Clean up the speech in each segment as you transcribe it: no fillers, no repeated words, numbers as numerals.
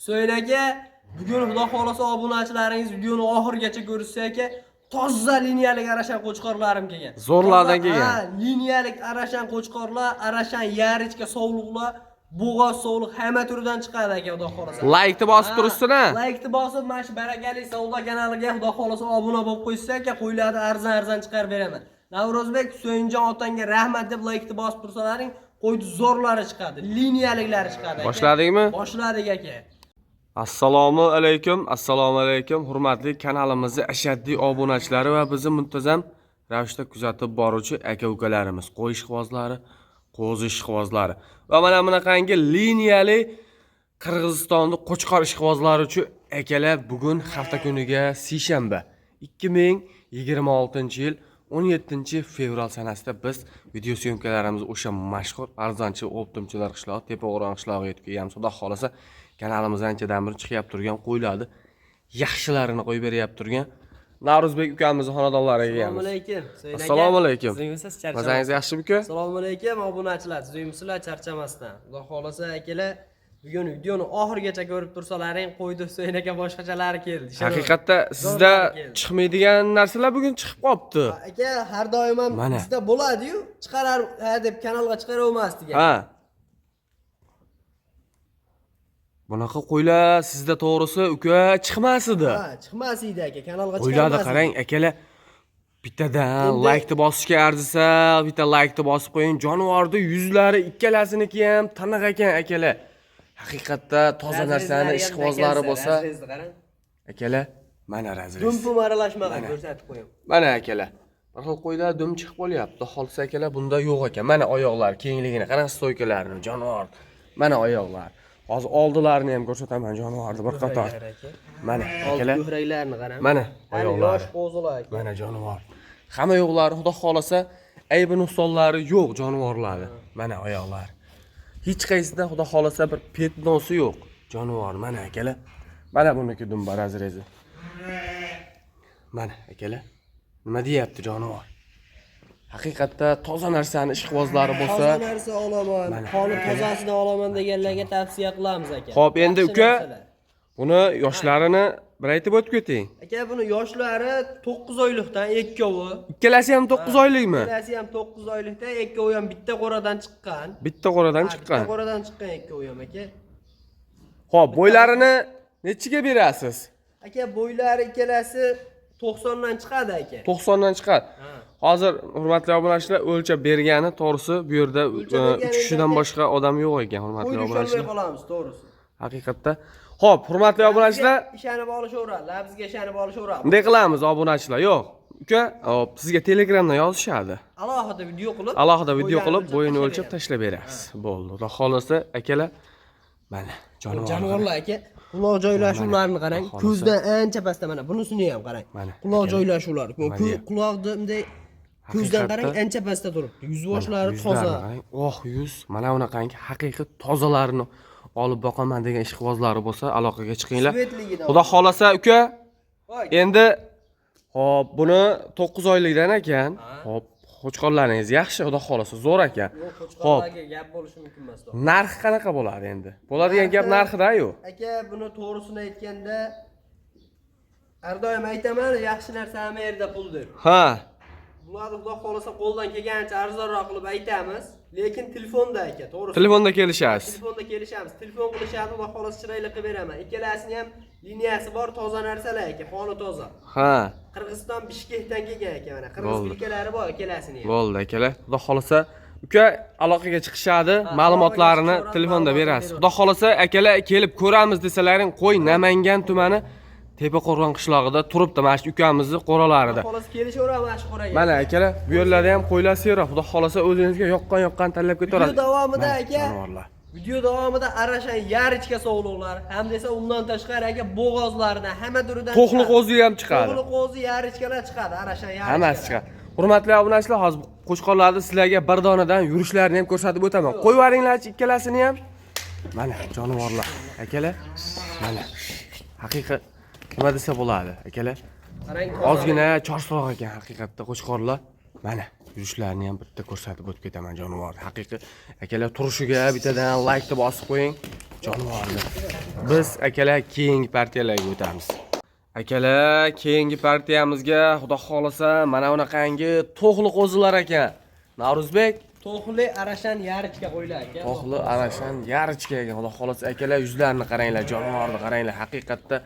Husayn aka, bugun xudo xohlasa obunachilaringiz videoni oxirigacha ko'rishsa aka, toza liniyalik arashan qo'chqorlarim kelgan. Zo'rlardan kelgan. Ha, liniyalik arashan qo'chqorlar, arashan yarichka sovliqlar, bo'g'oz sovliq hamma turidan chiqadi aka, xudo xohlasa. Laykni bosib turishsin ha. Laykni bosib, mana shu barakali savdo kanaliga xudo xohlasa obuna bo'lib qo'ysa aka, qo'ylarni arzon-arzon chiqarib beraman. Navro'zbek Husaynjon otangga rahmat deb laykni bosib tursalaring, qo'yni zo'rlari chiqadi, liniyaliklari chiqadi aka. Boshladikmi? Boshladik aka. Assalomu alaykum, assalomu alaykum, hurmatli kanalimizni ashaddiy obunachilari va bizni muntazam ravishda kuzatib boruvchi aka-ukalarimiz, qo'y ishqibozlari, qo'zi ishqibozlari va mana bunaqangi liniyali Qirg'izistonni qo'chqor ishqibozlari uchun akalar, bugun hafta kuniga seshanba 2026-yil 17 fevral sanasida biz video syomkalarimizni o'sha mashhur arzonchi оптом chilar qishlog'i, Tepaqo'rg'on qishlog'iga yetib kelganmiz. Xudo xohlasa, kanalimizda anchadan beri chiqyapti turgan qo'ylarni yaxshilarini qo'yib beryapti turgan Navruzbek ukamizni xonadonlariga Assalomu kelganmiz. alaykum. Husayn aka. Assalomu alaykum. Tuzukmisiz, charchamasdan? Mazangiz yaxshimi, uka? Assalomu alaykum obunachilar, tuzukmisizlar, charchamasdan. Xudo xohlasa akalar, bugun videoni oxirigacha ko'rib tursalaring, qo'ydi Husayn aka boshqachalari keldi. Ishonaman. Haqiqatda sizda Zo'rlari keldi. chiqmaydigan narsalar bugun chiqib qolibdi. Aka, har doim ham Mana. bizda bo'ladi-yu, chiqarar ha deb kanalga chiqaravermasdik. Ha. Bunaqa qo'ylar sizda to'g'risi uka chiqmas edi. Ha, chiqmas edi aka, kanalga Qo'ylarni chiqarmas. qarang akalar, bittadan Endi- laykni bosishga arzisa, bitta laykni bosib qo'ying. Jonivorni yuzlari ikkalasiniki ham tiniq ekan akalar. Haqiqatda toza narsani ishqibozlari bo'lsa, akalar, mana разрез. Dum pum aralashmagan ko'rsatib qo'ying. Mana akalar. Bir xil qo'ylar dum chiqib qolyapti. Xolsa akalar, bunda yo'q ekan. Mana oyoqlar kengligini qarang, стойка larini, jonivor. Mana oyoqlar. Hozir oldilarini ham ko'rsataman jonivorni bir qator. Mana akalar, Ko'kraklarini qarang. mana Hali oyoqlari. yosh qo'zilar aka. Mana jonivor. Hamma yo'qlari xudo xolasa aybi nuqsonlari yo'q jonivorlarni. Mana oyoqlari. Hech qaysida xudo xolasa bir пятно si yo'q. Jonivor mana akalar. Mana buniki dumba разрез i. Mana akalar. Nima deyapti jonivor? Haqiqatda toza narsani ishqibozlari bo'lsa, Toza narsa olaman, Mana, qoni akalar. tozasidan olaman deganlarga tavsiya qilamiz aka. Xo'p, endi Yaxshi uka, narsalar. buni yoshlarini bir aytib o'tib keting. Aka, buni yoshlari 9 oylikdan ikkovi. Ikkalasi ham 9 oylikmi? Ikkalasi ham 9 oylikda, ikkovi ham bitta qo'radan chiqqan. Bitta qo'radan Ha, chiqqan. bitta qo'radan chiqqan ikkovi ham aka. Xo'p, bo'ylarini nechiga berasiz? Aka, bo'ylari ikkalasi 90 dan chiqadi aka. 90 dan chiqadi. Ha. Hozir hurmatli obunachilar, o'lchab bergani to'g'risi bu yerda O'lchab bergani uch kishidan aka. boshqa odam yo'q ekan, hurmatli Qo'yni usholmay obunachilar. qolamiz, to'g'risi. Haqiqatda. Xo'p, hurmatli obunachilar, Ishonib olishaveradi, labizga ishonib olishaveradi. bunday qilamiz obunachilar. Yo'q. Uka, hop, sizga Telegramdan yozishadi. Alohida video qilib, Alohida video bo'ylarini qilib, bo'yini tashlab o'lchab beramiz. tashlab berasiz. Bo'ldi. Xudo xolasa akalar, mana jonivor. Jonivorlar aka, quloq joylashuvlarini qarang. Xohlasa. Ko'zdan ancha pastda mana bunisini ham qarang. Mana, Quloq akalar. joylashuvlari. Nima deyapti? Quloqni bunday ko'zdan qarang, Haqiqatda- ancha pastda turibdi. Yuz boshlari Yuzlarini toza. qarang. Oh, yuz. Mana bunaqangi haqiqiy tozalarini olib boqaman degan ishqibozlari bo'lsa, aloqaga chiqinglar. Светлигini Xudo xolasa uka, Voy. endi hop, buni 9 oylikdan ekan. Hop, qo'chqorlaringiz yaxshi, xudo xolasa zo'r ekan. Yo'q, Hop, qo'chqorlarga gap bo'lishi mumkin emas. narxi qanaqa bo'ladi endi? Bo'ladigan gap narxida-yu. Aka, buni to'g'risini aytganda har doim aytaman, yaxshi narsa hamma yerda pul deb. Ha, Bularni xudo xohlasa qo'ldan kelganicha arzonroq qilib aytamiz, lekin telefonda aka, to'g'risi. Telefonda kelishasiz. Telefonda kelishamiz. Telefon qilishadi, xudo xohlasa chiroyli qilib beraman. Ikkalasini ham liniyasi bor, toza narsalar aka, qoni toza. Ha, Qirg'iziston Bishkekdan kelgan aka mana. Qirg'iz Bo'ldi. bilkalari bor ikkalasini ham. Bo'ldi akalar. Xudo xolasa uka aloqaga chiqishadi, ma'lumotlarini aloqaga chiqaveradi, telefonda ma'lumotini berasiz. beradi. Xudo xolasa akalar, kelib ko'ramiz desalaring, qo'y Namangan tumani Tepaqo'rg'on qishlog'ida turibdi mana shu ukamizni qo'ralarida. Xudo xohlasa kelishaveradi mana shu qo'raga. Mana akalar, bu yerlarda ham qo'ylar seroq. Xudo xolasa o'zingizga yoqqan yoqqan tanlab ketaverasiz. Video davomida Mana aka, jonivorlar. video davomida arashan yarichka sovliqlar, ham desa undan tashqari aka bo'g'ozlardan hamma turidan To'qli chiqadi. qo'zi ham chiqadi. To'qli qo'zi, yarichkalar chiqadi, arashan yarichkalar. Hammasi chiqadi. Hurmatli obunachilar, hozir qo'chqorlarni sizlarga bir donadan yurishlarini ham ko'rsatib o'taman. Qo'yib yuboringlarchi ikkalasini ham. Mana jonivorlar, akalar. Mana. Haqiqiy nima desa bo'ladi, akalar. Qarang, Ozgina chorsroq ekan haqiqatda qo'chqorlar. Mana yurishlarini ham bitta ko'rsatib o'tib ketaman jonivor. Haqiqiy akalar, turishiga bittadan laykni bosib qo'ying. Jonivorni. Biz akalar keyingi partiyalarga o'tamiz. Akalar, keyingi partiyamizga xudo xohlasa mana bunaqangi to'xli qo'zilar ekan. Navruzbek, To'xli arashan yarichka qo'ylar aka. To'xli arashan yarichka ekan, xudo xohlasa akalar yuzlarini qaranglar, jonivorni qaranglar, haqiqatda.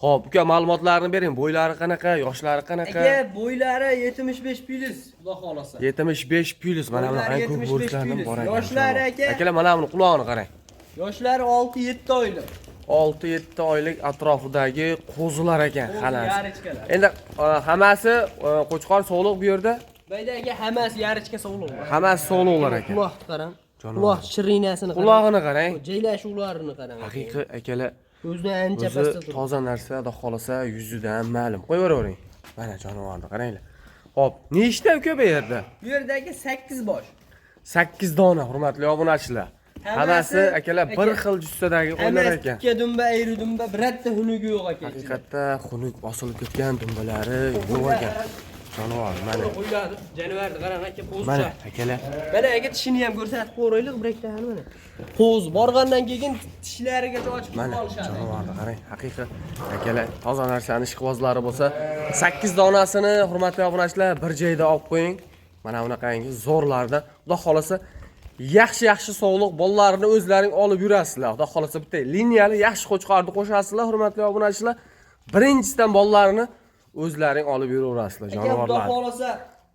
Xo'p, uka ma'lumotlarni bering. Bo'ylari qanaqa, yoshlari qanaqa? Aka, bo'ylari 75 plus, xudo xohlasa. 75 plus mana Bo'ylari bunaqa ko'k 75 bo'rklardan plus. bor ekan. Yoshlari aka. Akalar mana buni qulog'ini qarang. Yoshlari 6-7 oylik. 6-7 oylik atrofidagi qo'zilar ekan Qo'zi hammasi. yarichkalar. Endi hammasi qo'chqor sog'liq bu yerda. Bayda aka hammasi yarichka sog'liq. Hammasi sog'liqlar ekan. Quloqni qarang. Jonivor. Quloq shirinasini qarang. Qulog'ini qarang. Jaylashuvlarini qarang. aka. Haqiqiy akalar Ko'zni ancha o'zi pastda turibdi. toza narsa, xudo xohlasa yuzidan ma'lum. Qo'yavering. Mana jonivorni qaranglar. Xo'p, nechta uka bu yerda? Bu yerdagi 8 bosh. 8 dona hurmatli obunachilar. Hammasi akalar bir xil jussadagi qo'ylar Hammasi ekan. tikka dumba, ayri dumba, birorta xunugi yo'q aka. ichida. Haqiqatda xunuk osilib ketgan dumbalari yo'q ekan. Jonivor mana. Qo'ylarni, jonivorni qarang aka, qo'zicha. Mana akalar. Mana aka tishini ham ko'rsatib qo'yaylik, bir ikkita mana. Qo'z borgandan keyin tishlarigacha ochib Mana olishadi. jonivorni qarang, haqiqiy akalar toza narsani ishqibozlari bo'lsa, 8 donasini hurmatli obunachilar bir joyda olib qo'ying. Mana bunaqangi zo'rlardan, xudo xolasa yaxshi-yaxshi sog'liq bolalarini o'zlaring olib yurasizlar. Xudo xolasa bitta liniyali yaxshi qo'chqorni qo'shasizlar, hurmatli obunachilar. Birinchisidan bolalarini o'zlaring olib yuraverasizlar Aka, xudo jonivorlar. xohlasa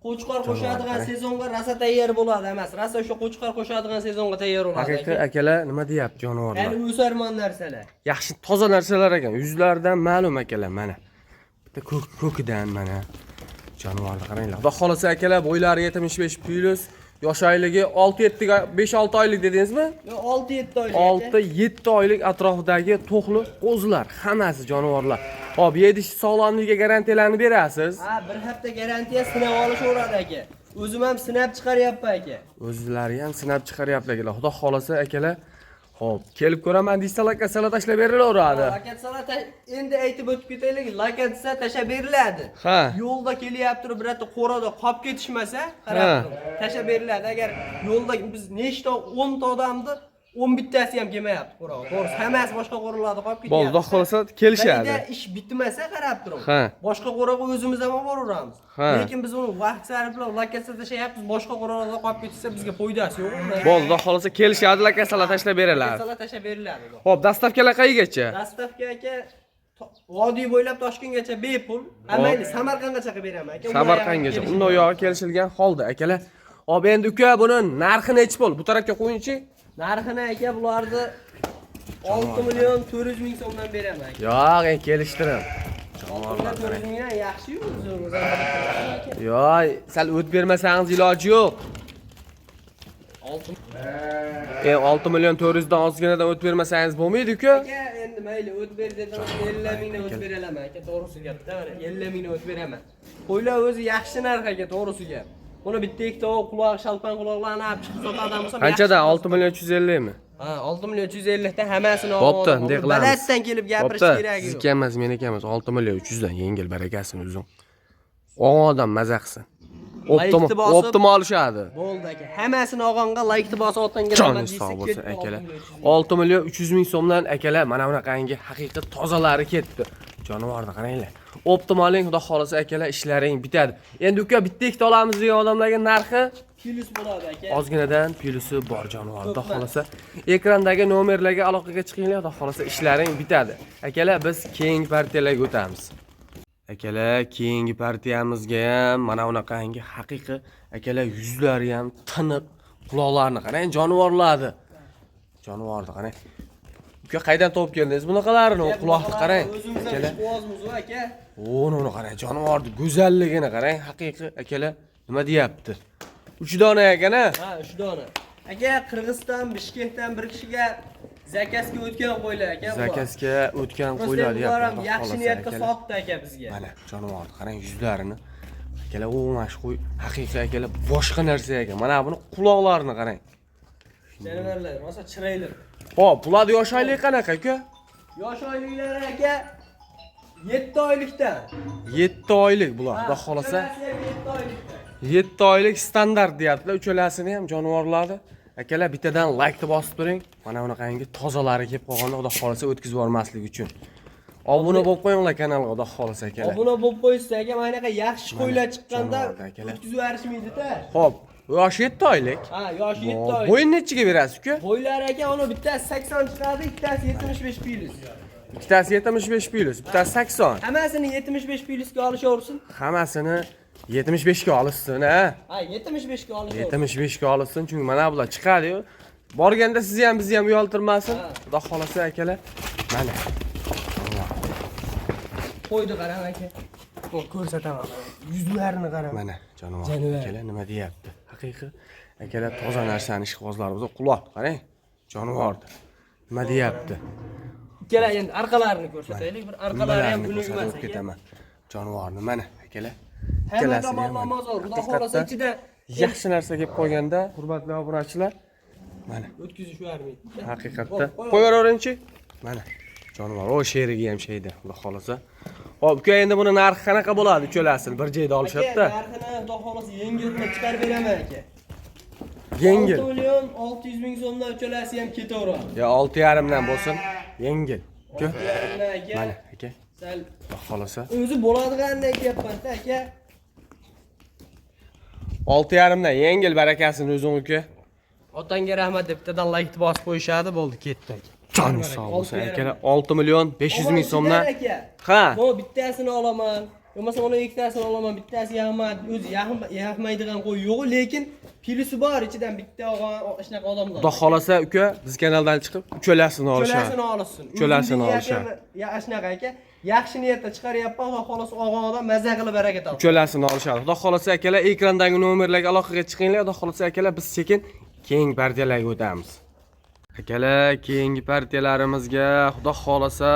qo'chqor qo'shadigan sezonga rosa tayyor bo'ladi emas. Rosa o'sha qo'chqor qo'shadigan sezonga tayyor bo'ladi. Haqiqiy akalar nima deyapti jonivorlar? Ya'ni o'sarmon narsalar. Yaxshi toza narsalar ekan. Yuzlaridan ma'lum akalar mana. Bitta ko'k ko'kidan mana. Jonivorni qaranglar. Xudo xolasa akalar bo'ylari 75 plus, yosh oyligi 6-7 ga 5-6 oylik dedingizmi? Yo 6-7 oylik. aka. 6-7 oylik atrofidagi to'xli qo'zilar, hammasi jonivorlar. Xo'p, yedish sog'lomligiga garantiyalarni berasiz. Ha, bir hafta garantiya sinab olishaveradi aka. O'zim ham sinab chiqaryapman aka. O'zlari ham sinab chiqaryapti akalar. Xudo xolasa akalar, xo'p, kelib ko'raman deysalar, lakasalar tashlab berilaveradi. Lokatsiyalar endi aytib o'tib ketaylik, lokatsiya tashlab beriladi. Ha. Yo'lda kelyapti turib birorta qo'rada qolib ketishmasa, qarab Ha. turing, tashlab beriladi. Agar yo'lda biz nechta 10 ta odamni 11 tasi ham kelmayapti qo'raga. To'g'risi, hammasi boshqa qo'ralarda qolib ketyapti. Bo'ldi, xudo xolasa kelishadi. Bayda ish bitmasa qarab turing. Ha. Boshqa qo'raga o'zimiz ham olib boraveramiz. Ha. Lekin biz uni vaqt sarflab lokatsiya tashlayapmiz, boshqa qo'ralarda qolib ketsa bizga foydasi yo'q. Bo'ldi, xudo xolasa kelishadi, lakasalar tashlab beriladi. Lokatsiyalar tashlab beriladi. Xo'p, dastavkalar qayergacha? Dastavka aka vodiy bo'ylab Toshkentgacha bepul. Ha mayli, Samarqandgacha qilib beraman aka. Samarqandgacha. Undan u yog'i kelishilgan holda akalar. Hop, endi uka buni narxi nechi pul? Bu tarafga qo'yingchi. Narxini aka bularni 6 million 400 ming so'mdan beraman aka. Yo'q, endi kelishtiring. 6 million 400 mingdan yaxshi-yu o'zi. Yo'q, sal o't bermasangiz iloji yo'q. 6 6 million 400 dan ozginadan o't bermasangiz bo'lmaydi uka. Aka endi mayli o't ber dedim, 50 mingdan o't beraman aka, to'g'risi gapda, mana 50 mingdan o't beraman. Qo'ylar o'zi yaxshi narx aka, to'g'risi gap. Buni bitta ikkita quloq shalpan quloqlarni olib chiqib sotadigan bo'lsam, Qanchadan? 6 million 350 mi? Ha, 6 million 350 dan hammasini Bo'pti, olib bunday qilamiz. Balatdan kelib gapirish Bo'pti, keragi yo'q. sizniki emas, meniki emas. 6 million 300 dan yengil barakasini uzun. Og'on odam maza qilsin. Laykni bosib- Optim olishadi. Bo'ldi aka. Hammasini olganga laykni bosib otangga Joningiz sog' bo'lsin akalar. 6 million 300 ming so'mdan akalar mana bunaqangi haqiqiy tozalari ketdi. Jonivorni qaranglar. Optim oling, xudo xolasa akalar ishlaring bitadi. Endi uka bitta ikkita olamiz degan odamlarga narxi Plus bo'ladi aka. ozginadan plusi bor jonivor. Xudo xolasa ekrandagi nomerlarga aloqaga chiqinglar, xudo xolasa ishlaring bitadi. Akalar biz keyingi partiyalarga o'tamiz. Akalar keyingi partiyamizga ham mana bunaqangi haqiqiy akalar yuzlari ham tiniq, quloqlarini qarang, jonivorlarni. Jonivorni qarang. Uka qaydan topib keldingiz bunaqalarini? U quloqni qarang. O'zimiz ham Akalar, ishqibozmiz aka. uni qarang, jonivorni go'zalligini qarang, haqiqiy akalar nima deyapti? 3 dona ekan a? Ha, 3 dona. Aka, Qirg'iziston, Bishkekdan bir kishiga zakazga o'tgan qo'ylar aka. bular. Zakazga o'tgan Просто qo'ylar bular ham deyapti. yaxshi niyatda sotdi aka bizga. Mana jonivorni qarang yuzlarini. Akalar, u mana shu qo'y haqiqiy akalar boshqa narsa ekan. Mana buni quloqlarini qarang. Jonivorlar rosa chiroyli. Xo'p, bularni yosh oyligi qanaqa aka? Yosh oyliklari aka 7 oylikdan. 7 oylik bular. Xudo xolasa Uchalasi ham 7 oylikdan. 7 oylik standart deyaptilar. Uchalasini ham jonivorlarni. Akalar, bittadan laykni bosib turing. Mana bunaqangi tozalari kelib qolganda xudo xohlasa o'tkazib yubormaslik uchun. Obuna bo'lib qo'yinglar kanalga, xudo xohlasa akalar. Obuna bo'lib qo'yishsa aka, mana bunaqa yaxshi qo'ylar chiqqanda jonivorlar akalar. o'tkazib yuborishmaydi-da. Xo'p, yoshi 7 oylik. Ha, yoshi 7 oy. Bo'yini nechiga berasiz uka? Bo'ylari aka, uni bittasi 80 chiqadi, ikkitasi 75 plyus. Ikkitasi 75 plyus, bittasi 80. Hammasini 75 plyusga olishaversin. Hammasini 75 ga olishsin, ha? Ha, 75 ga olishaversin. 75 ga olishsin, chunki mana bular chiqadi-yu. Borganda sizni ham bizni ham uyaltirmasin. Xudo xolasa akalar. Mana. Qo'ydi qarang aka. Ko'rsataman. Yuzlarini qarang. Mana jonivor. Jonivor. Akalar nima deyapti? Haqiqiy akalar, toza narsani ishqibozlarimiz quloq qarang. Jonivordir. Nima deyapti? Ikkala endi orqalarini ko'rsataylik. Bir orqalari ham Dumbalarni unuk ko'rsatib emas o'tib aka. ketaman. Jonivorni mana akalar. Hamma Ikkalasini ham tomondan mana. mozor. Xudo xohlasa Haqiqatda ichida yaxshi narsa kelib qolganda, hurmatli obunachilar, mana o'tkazish yubormaydi. haqiqatda qo'yaveringchi. Mana jonivor, o sherigi ham sheydi, xudo xohlasa. Xo'p, uka, endi buni narxi qanaqa bo'ladi uchalasini bir joyda Aka, olishadi-da. narxini xudo xohlasa yengil qilib chiqarib beraman aka. Yengil. 6 million 600 ming so'mdan uchalasi ham ketaveradi. Yo 6,5 dan bo'lsin, yengil. Uka, Mana aka, mana aka, sal xudo xohlasa o'zi bo'ladiganini aytyapman-da aka. 6,5 dan yengil, barakasini o'zing uka. Otangga rahmat deb bittadan like bosib qo'yishadi, bo'ldi, ketdi aka. Joning sog' bo'lsin akalar. 6 million 500 ming so'mdan. Aka. Ha. Bu bittasini olaman. Bo'lmasa uni ikkitasini olaman, bittasi yaxmadi, o'zi yaxmaydigan qo'y yo'q, lekin plyusi bor ichidan bitta olgan shunaqa odamlar. Xudo xohlasa uka, biz kanaldan chiqib uchalasini olishadi. Uchalasini olishsin. Uchalasini O'zimni olishadi. niyatim- Ya shunaqa aka, yaxshi niyatda chiqaryapman, xudo xohlasa olgan odam maza qilib baraka topadi. Uchalasini olishadi. Xudo xohlasa akalar, ekrandagi nomerlarga aloqaga chiqinglar. Xudo xohlasa akalar, biz sekin keyingi partiyalarga o'tamiz. Akalar, keyingi partiyalarimizga xudo xohlasa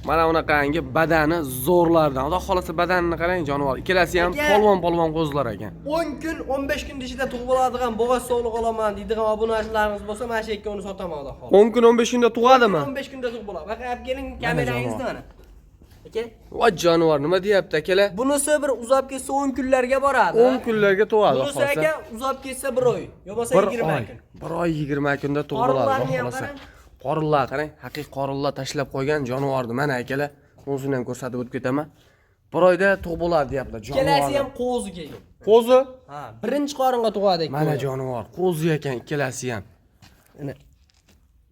mana bunaqangi badani zo'rlardan. Xudo xohlasa badanini qarang, jonivor. Ikkalasi ham Aka. polvon polvon qo'zilar ekan. 10 kun, 15 kun ichida tug'ib oladigan bo'g'oz sovliq olaman deydigan obunachilarimiz bo'lsa, mana shu ikkovini sotaman xudo xohlasa. 10 kun 15 kunda tug'adimi? 15 kunda tug'ib bo'ladi. Bak, olib keling kamerangizni mana. Aka, Voy jonivor, nima deyapti akalar? bunisi bir uzab ketsa 10 kunlarga boradi. 10 kunlarga tug'adi Bunisi xohlasa. aka uzab ketsa 1 oy, yo bo'lmasa Bir 20 oy, kun. 1 oy 20 kunda tug'ib bo'ladi, Qorinlarni ham xohlasa. qarang. Qorinlar qarang, haqiqiy qorinlar tashlab qo'ygan jonivorni mana akalar, o'zini ham ko'rsatib o'tib ketaman. 1 oyda tug'ib bo'ladi deyaptilar Ikkalasi jonivor. ham qo'zi kelgan. Qo'zi? Ha, birinchi qoringa tug'adi ikkovi. Mana jonivor, qo'zi ekan ikkalasi ham. Mana.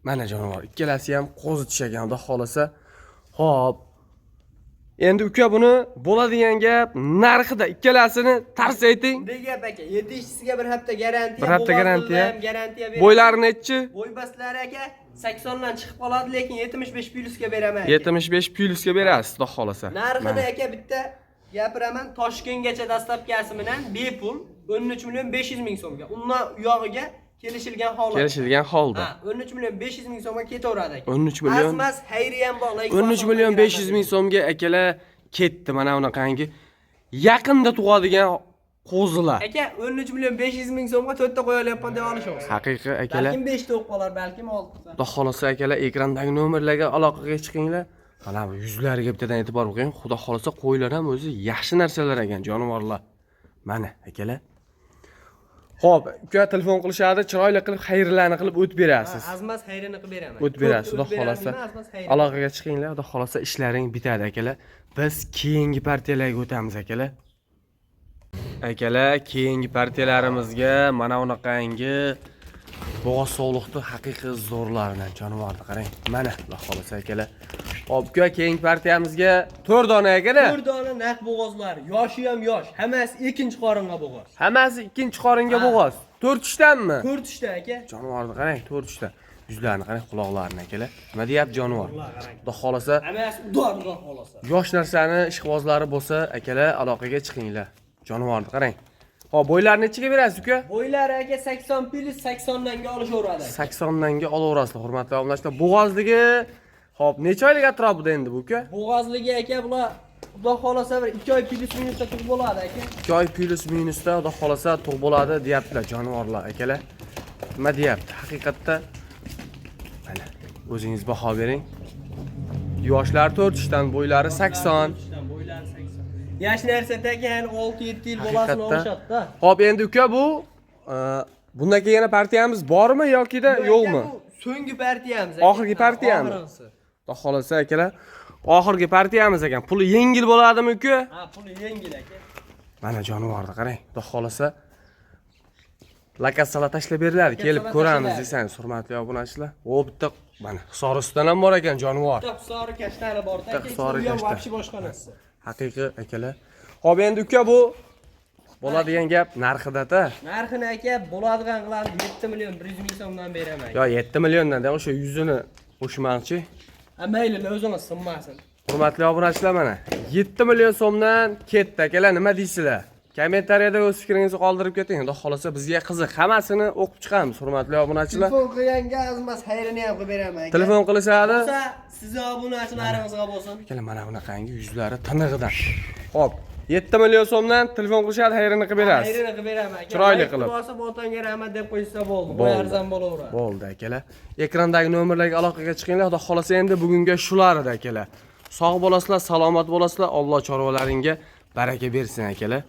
Mana jonivor, ikkalasi ham qo'zi tish ekan, xudo xohlasa. Xo'p. Endi uka, buni bo'ladigan gap narxida ikkalasini tars ayting. Bunday gap aka, yetishchisiga bir hafta garantiya, Bir hafta bo'g'oz garantiya. ham garantiya beradi. Bo'ylari nechi? Bo'ybastlari aka 80 dan chiqib qoladi, lekin 75 plyusga beraman. Aka. 75 plyusga berasiz, xudo xohlasa. Narxida Mana. aka bitta gapiraman, Toshkentgacha dastlabkasi bilan bepul 13 million 500 ming so'mga. Undan u yog'iga kelishilgan holat. Kelishilgan holda. Ha, 13 million 500 ming so'mga ketaveradi aka. 13 million- Azmaz xayri ham bor. Like 13 million 500 ming so'mga akalar ketdi mana bunaqangi yaqinda tug'adigan qo'zilar. Aka 13 million 500 ming so'mga 4 ta qo'ya olyapman deb olishyapsiz. Haqiqiy akalar. Balkim 5 ta bo'lib qolar, balkim 6 ta. Xudo xohlasa akalar, ekrandagi nomerlarga aloqaga chiqinglar. Mana bu yuzlariga bittadan e'tibor qiling. Xudo xohlasa qo'ylar ham o'zi yaxshi narsalar ekan, jonivorlar. Mana akalar. Xo'p, uka telefon qilishadi, chiroyli qilib xayrlarni qilib o'tib berasiz. Azmaz xayrini qilib beraman. O'tib berasiz, xudo Ko'p o'tib xohlasa. berolmayman, azmaz xayrini. Aloqaga chiqinglar, xudo xohlasa ishlaring bitadi akalar. Biz keyingi partiyalarga o'tamiz akalar. Akalar, keyingi partiyalarimizga mana bunaqangi bo'g'oz sovliqni haqiqiy zo'rlaridan jonivorni qarang. Mana xudo xohlasa akalar. Hop, uka, keyingi partiyamizga 4 dona akalar. 4 dona naq bo'g'ozlar, yoshi ham yosh, hammasi ikkinchi qoringa bo'g'oz. Hammasi ikkinchi qoringa Ha. bo'g'oz. 4 tishdanmi? 4 tishda aka. Jonivorni qarang, 4 tishda. Yuzlarini qarang, quloqlarini akalar. Nima deyapti jonivor? Xudo xohlasa Hammasi udor xudo xohlasa. yosh narsani ishqibozlari bo'lsa, akalar aloqaga chiqinglar. Jonivorni qarang. Xo'p, bo'ylarini nechiga berasiz uka? Bo'ylari aka 80 plyus 80 danga olishaveradi. aka. 80 danga olaverasizlar, hurmatli obunachilar. Bo'g'ozligi, xo'p, necha oylik atrofida endi bu uka? Bo'g'ozligi aka bular xudo xohlasa bir 2 oy plyus minusda tug'ib bo'ladi aka. 2 oy plyus minusda xudo xohlasa tug' bo'ladi deyaptilar jonivorlar akalar. Nima deyapti? Haqiqatda mana o'zingiz baho bering. Yoshlar 4 tishdan, bo'ylari 80. Bo'ylari 80. Yosh narsa aka, yani 6-7 yil bolasini Haqiqatda. olishadi-da. Xo'p, endi uka bu Bundan keyin yana partiyamiz bormi yokida yo'qmi? Bu so'nggi partiyamiz aka. Oxirgi partiyami? Oxirgisi. Xudo xohlasa akalar, oxirgi partiyamiz ekan. Puli yengil bo'ladimi uka? Ha, puli yengil aka. Mana jonivorni qarang. Xudo xohlasa lakasalar tashlab beriladi. Kelib ko'ramiz desangiz, hurmatli obunachilar. O bitta mana Hisor ustidan ham bor ekan jonivor. Bitta Hisori kashtani bor. Bitta Hisori Bu ham kashtan. вообще boshqa narsa. Haqiqiy akalar. Xo'p, endi uka bu bo'ladigan gap narxida-da. Narxini aka bo'ladigan qilamiz 7 million 100 ming so'mdan beraman. Yo 7 milliondan da o'sha yuzini qo'shmoqchi. Ha, mayli, o'zingiz sinmasin. Hurmatli obunachilar mana 7 million so'mdan ketdi akalar, nima deysizlar? Kommentariyada o'z fikringizni qoldirib keting. Xudo xolasa bizga qiziq. Hammasini o'qib chiqamiz, hurmatli obunachilar. Telefon qilganga azmas xayrini ham qilib beraman aka. Telefon qilishadi. Bo'lsa, sizni obunachilaringizga bo'lsin. Akalar mana bunaqangi yuzlari tinig'idan. Xo'p, 7 million so'mdan telefon qilishadi, xayrini qilib berasiz. Xayrini qilib beraman aka. Chiroyli Like qilib. Bosib otangga rahmat deb qo'ysa bo'ldi. Bu Bo'ldi. arzon bo'laveradi. Bo'ldi akalar. Ekrandagi nomerlarga aloqaga chiqinglar. Xudo xolasa endi bugunga shular edi akalar. Sog' bo'lasizlar, salomat bo'lasizlar. Alloh chorvalaringga baraka bersin akalar.